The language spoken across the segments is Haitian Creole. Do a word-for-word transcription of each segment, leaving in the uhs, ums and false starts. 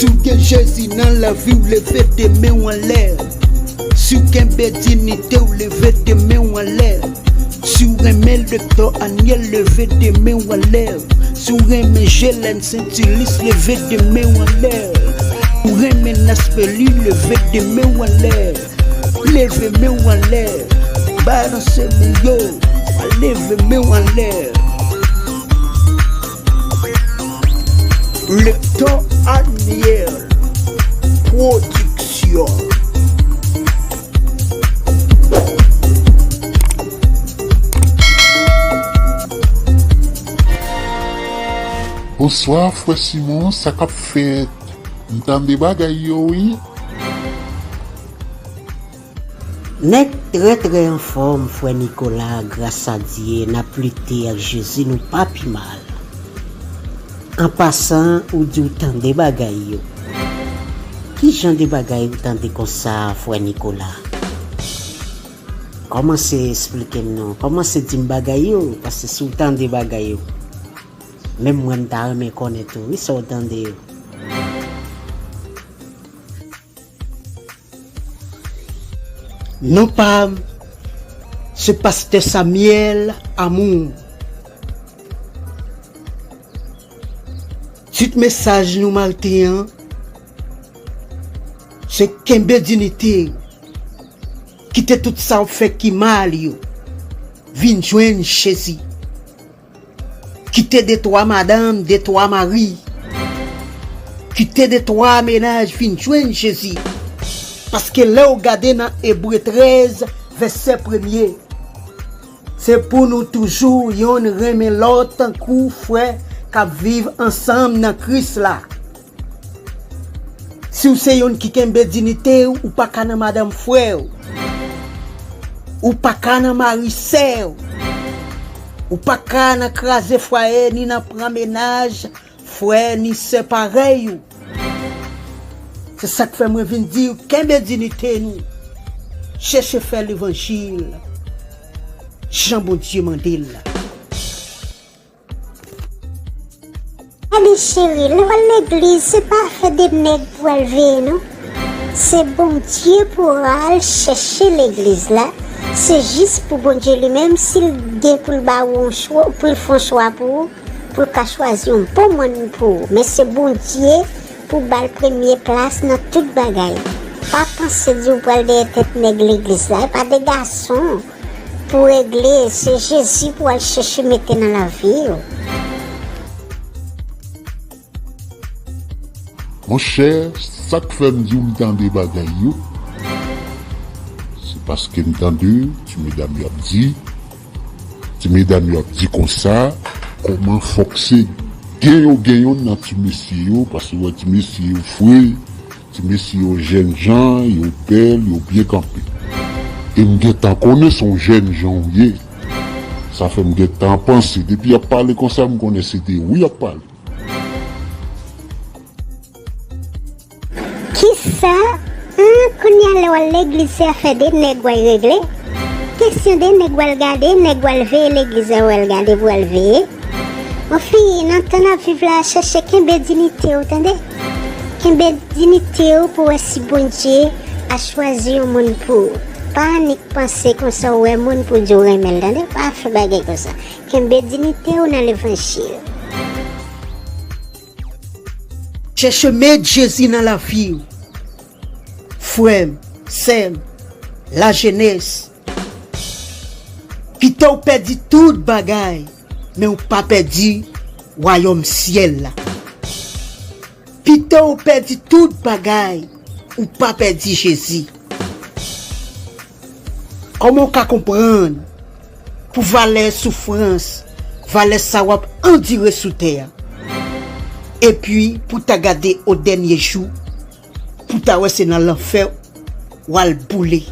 Si w gen Jezi nan lavi w, leve de men w anlè. Si w kenbe diyite w, leve de men w anlè. Si w renmen lektò Aniel, leve de men w anlè. Si w renmen Jelèn Sentilis, leve de men w anlè. Si w renmen Naspeli, leve de men w anlè. Leve men w anlè. Balanse men yo. Leve men w anlè. Lektò Aniel Pwodiksyon. Bonswa, frè Simon, sa k ap fèt? M tande bagay yo, wi. Nèg trè, trè anfòm, frè Nicolas, gras a Dye, n ap lite ak Jezi, nou pa pi mal. An pasan, ou di w tande bagay yo. Ki jan de bagay ou tande konsa, frè Nicolas? Kòmanse esplike m non, kòmanse di m bagay yo, paske si w tande bagay yo, menm mwen m ta renmen konnen tou, wi, sa w tande yo. Non pa m, se pastè Samuel Amour. Tit mesaj nou maten an, se kenbe diyite w. Kite tout sa w fè ki mal yo. Vin jwenn Jezi. Kite de twa madanm, de twa mari. Kite de twa mennaj vin jwenn Jezi. Paske lè w gade nan Ebre trèz, vèsè premye, se pou nou toujou yonn renmen lòt tankou frè k ap viv ansanm nan Kris la. Si w se yonn ki kenbe diyite w, ou pa ka nan madanm frè w. Ou pa ka nan mari sè w. Ou pa ka nan kraze fwaye ni nan pran mennaj frè ni sè parèy ou. Se sa k fè mwen vin di w, kenbe diyite nou. Chèche fè levanjil jan Bondye mande l la. Gade cheri, lè w al legliz, se pa afè de nèg pou w al veye, non. Se Bondye pou w al chèche legliz la. Se jis pou Bondye li menm, si l gen pou l ba ou yon chwa, pou l fè yon chwa pou ou, pou l ka chwazi yon bon moun pou ou. Men se Bondye pou ba l premye plas nan tout bagay. Pa panse di w pral dèyè tèt nèg legliz la, e pa de gason pou regle, se Jezi pou al chèche mete nan lavi w. Monchè, sa k fè m di w m tande bagay yo, se paske m tande ti medam yo ap di, ti medam yo ap di konsa, kòman fòk se gen yo gen yonn nan ti mesye yo, paske w wè ti mesye yo fre, ti mesye yo jènjan, yo bèl, yo byen kanpe. E m gentan konnen se yon jènjan w ye. Sa fè m gentan panse, depi y ap pale konsa, m konnen se de ou y ap pale. Kisa? An, kounye a lè w al legliz, se afè de nèg w al regle? Kesyon de nèg w al gade, nèg w al veye legliz la, w al gade pou w al veye? Mon fi, nan tan n ap viv la, chèche kenbe diyite w, tande? Kenbe diyite w pou wè si Bondye a chwazi yon moun pou ou. Pa annik panse konsa w wè moun pou di w renmen l, tande? Pa fè bagay konsa. Kenbe diyite w nan levanjil. Chèche met Jezi nan lavi w. Frè m, sè m, lajenès, pito w pèdi tout bagay, men w pa pèdi wayòm syèl la. Pito w pèdi tout bagay, ou pa pèdi Jezi. Kòman w ka konprann pou valè soufrans, valè sa w ap andire sou tè a? Epi pou ta gade o dènye jou, pou ta wè se nan lanfè w al boule.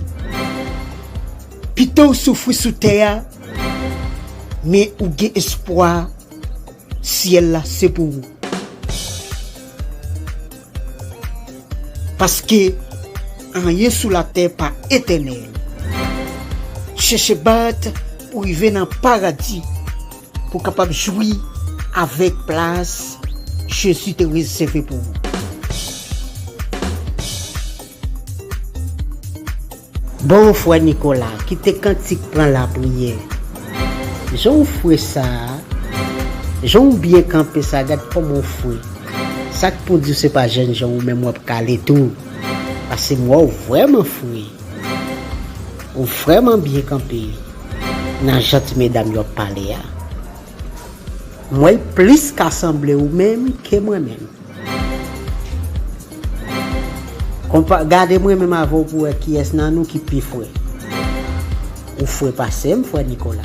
Pito w soufri sou tè a, men ou gen espwa syèl la se pou ou. Paske anyen sou latè pa etènèl. Chèche bat pou rive nan paradi, pou kapab jwi avèk plas Jezi te rezève pou ou. Bon, frè Nikola, kite kantik pran lapriyè. Jan w fre sa a, jan w byen kanpe sa, gad kòman w fre. Sa k pou di w se pa jènjan ou menm w ap kale tou? Paske m wè w vrèman fre. Ou vrèman byen kanpe nan jan ti medam yo ap pale a. M wè l plis ka sanble ou menm ke mwen menm. Konpa, gade mwen menm avè w pou wè kiyès nan nou ki pi fre. Ou fre pase m, frè Nikola.